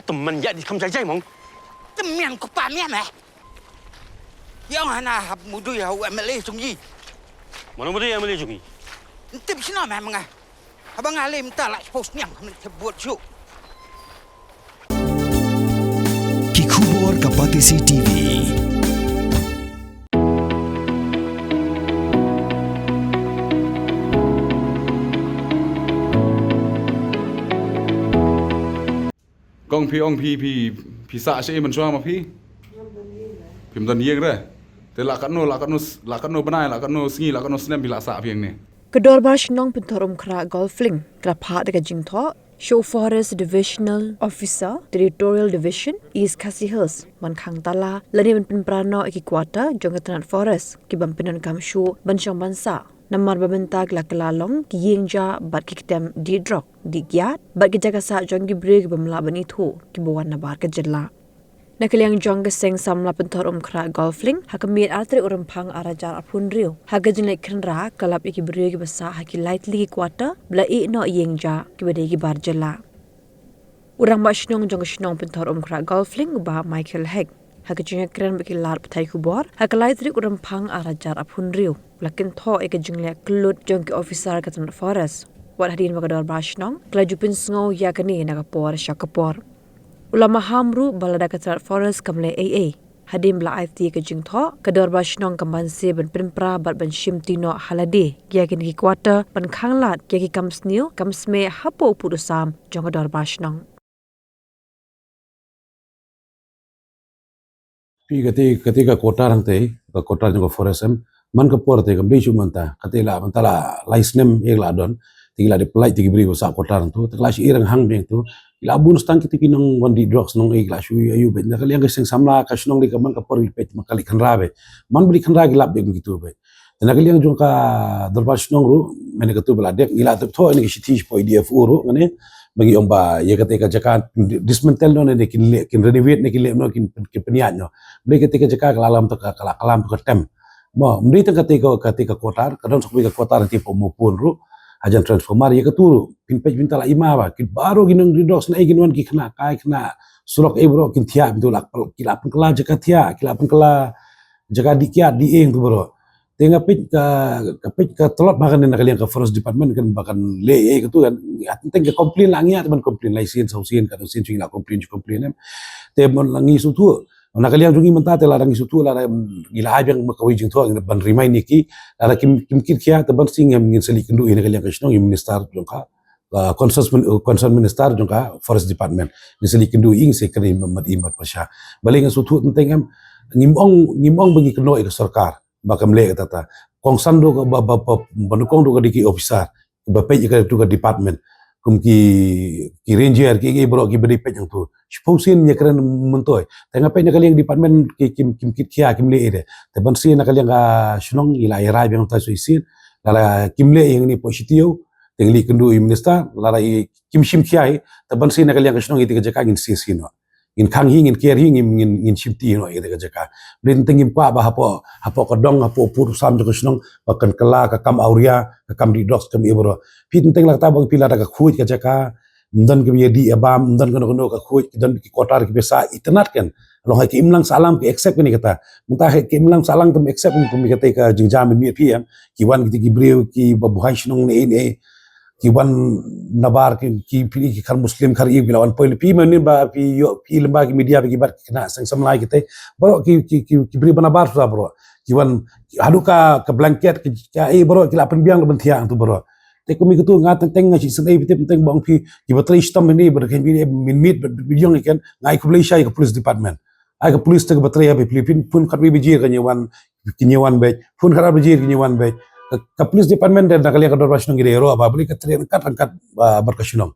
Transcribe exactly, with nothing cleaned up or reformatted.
Tymmen ïa di kham jai jai mong. Tymmen ko pa mian eh. Ïa nga na hap mudui ha u M L A jong i. Mano mudui M L A jong i? Ntip sino meh menga. Haba nga lem ta la post niang khamne te buat ju. Ki khubor ka Batesi T V. Kong phi ong phi phi phi sah sha i mynshuwa ma phi? Phim don ïing re. Te la katno la katno la katno bnai la katno sngi la katno snem phi la sah phi ïing ne? Ka Dorbar Shnong Pynthorumkhrah Golflink ka la phah da ka jingthoh sha u Forest Divisional Officer, Territorial Division, East Khasi Hills, ban khang tala lane ban pynpra noh ïa ki quarter jong ka tnat Forest ki bym pyndonkam shuh ban shong ban sah. Namar ba mynta ki la kylla long ki ïing jah bad ki ktem dih drok dih kiad bad ki jaka sah jong ki briew ki bym lah ban ithuh kiba wan nabar ka jylla. Na ka liang jong ka Seng Samla Pynthorumkhrah Golflink, ha ka miet ar tarik u Rymphang ar hajar arphew hynriew, ha ka jingleit khynra ka lap ïa ki briew kiba sah ha ki lai tylli ki quarter ba la ïeh noh ïing jah kiba dei ki bar jylla. U Rangbah Shnong jong ka shnong Pynthorumkhrah Golflink, u Bah Michael Hek, ha ka jingïakren bad ki lad pathai khubor ha ka lai tarik u Rymphang ar hajar arphew hynriew, u la kynthoh ïa ka jingleh kyllut jong ki officer ka tnat Forest. Wat hadien ba ka Dorbar Shnong ka la ju pynsngew ïa kane na ka por sha ka por, u la maham ruh ba lada ka tnat Forest kam leh ei ei hadien ba la aiti ïa ka jingthoh, ka Dorbar Shnong kam banse ban pynpra bad ban shimti noh ha lade ïa kine ki quarter ban khanglad ïa ki kam sniew kam smiej hapoh u pud u sam jong ka Dorbar Shnong. Phi, kata kata ka quarter hangtei, ka quarter jong ka Forest em, man ka por te kam dei shuh mynta, kata la mynta la lai snem ïa la don. Te ki la dep pynlait te ki briew ba sah quarter hangtu, te ki la shu ïeng hang biang tu. Ki la bun stang kiti ki nongwan dih drugs nong ei, ki la shu ïa ïu beit. Na ka liang ka Seng Samla ka shnong dei ka man ka por ki peit ma ka leit khynra beit. Man ba leit khynra ki lap beit kitu beit. Te na ka liang jong ka Dorbar Shnong ruh, mynne katu ba la dep, ngi la tip thoh ïa ki shithi shapoh D F O ruh, ngane ba ngi ong ba ïa kata ka jaka dismantle noh ne kin leh, kin renovate ne kin leh noh, kin kin pynïaid noh. Balei kata ka jaka ka la lam to ka, ka la ka lam to ka tem. Mo, ym dei tang kata ka, kata ka quarter, ka don sa kawei ka quarter hangtei hapoh Mawpun ruh, hajan transformer, ïa katu ruh phin peit mynta la i ma ba ki baroh ki nongdih drugs na ei kin wan, ki khynnah kai khynnah surok ei baroh kin thiah mynta, la ki la pynkylla jaka thiah, ki la pynkylla jaka dih kiad dih ïing tu baroh. Te nga peit ka, ka peit ka tlot ba kane na ka liang ka Forest Department kan ba kan leh ei katu kan. Teng ka complain la ngi ïa te ban complain lai sien saw sien, katno sien shu ngi la complain shu complain em. Te mon la ngi sngewthuh, na ka liang jong ngi mynta te lada ngi sngewthuh, lada ngi la ai biang ma kawei jingthoh ban remind ïa ki, lada kim kim kit khia te ban sien ngin sa leit kynduh ïa na ka liang ka shnong ïa u minister jong ka, uh, concerned min-, uh, concerned minister jong ka Forest Department. Ngin sa leit kynduh ïa, ngin sa kren mat ïa mat pyrshah. Balei nga sngewthuh teng em, ngim ong, ngim ong ba ngi kynnoh ïa ka sorkar ba kam leh kata ta. Kongsan ruh ka ba, ba, ba, ba nyngkong ruh ka dei ki officer ba peit ïa katu ka department, kum ki, ki ranger, ki, ki baroh kiba dei peit hangtu. Shiphew sien ïa kren myntoi. Te nga peit na ka liang department ki kim, kim kit khia, kim leh ei de. Te ban sien na ka liang ka shnong ngi la ïa rai biang ta shu sien. Lada kim leh ïa ngi ni poh shi taïew, te ngi leit kynduh ïa u minister, lada i kim shim khia ei, te ban sien na ka liang ka shnong ïa te ka jaka ngin sien sien noh. Ngin khang hi, ngin ker hi, ngin, ngin, ngin shimti hi noh ïa kata ka jaka. Balei teng ngim kwah ba hapoh, hapoh ka dong, hapoh u pud u sam jong ka shnong ba kan kylla ka kam awria, ka kam dih drugs, kam ei baroh. Phi teng la kata ba phi, lada ka khuid ka jaka, ym don kiba ïa dih ïa bam, ym don kano kano, ka khuid, ki don ki quarter kiba sah itynnad kan. Long hai ka imlang sahlang ka accept kane kata. Mynta hai ka imlang sahlang tam accept kum kata ka jingjia mynmiet phi em. Ki wan kiti ki briew kiba buhai shnong ne ei ne ei. Ki wan nabar ki, ki phi ki khar Muslim khar Ïing, ki la wan poi leh. Phi mynnin ba phi ïoh phi lem ba ki media ba ki bat ki khynnah Seng Samla kite. Baroh ki, ki, ki, ki briew ba nabar shuh baroh. Ki wan haduh ka, ka blanket ki, ka ei baroh ki la pynbiang ban thiah hangtu baroh. Te kum ïa katu nga teng teng nga shisien ei phi tip teng ba ong phi kiba trei shitom mynnin ba da khein mynmiet ba, ba, ba ïong ïa ken, nga ai khublei shai ka police department. Ai ka police te kaba trei ha Philippines, phone khatwei baje ka ñiah wan, ka ñiah wan beit, phone khatar baje ka ñiah wan beit. Ka, ka police department de na ka liang ka Dorbar Shnong ki dei ïaroh ba balei ka trei ryngkat ryngkat, ah, bad ka shnong.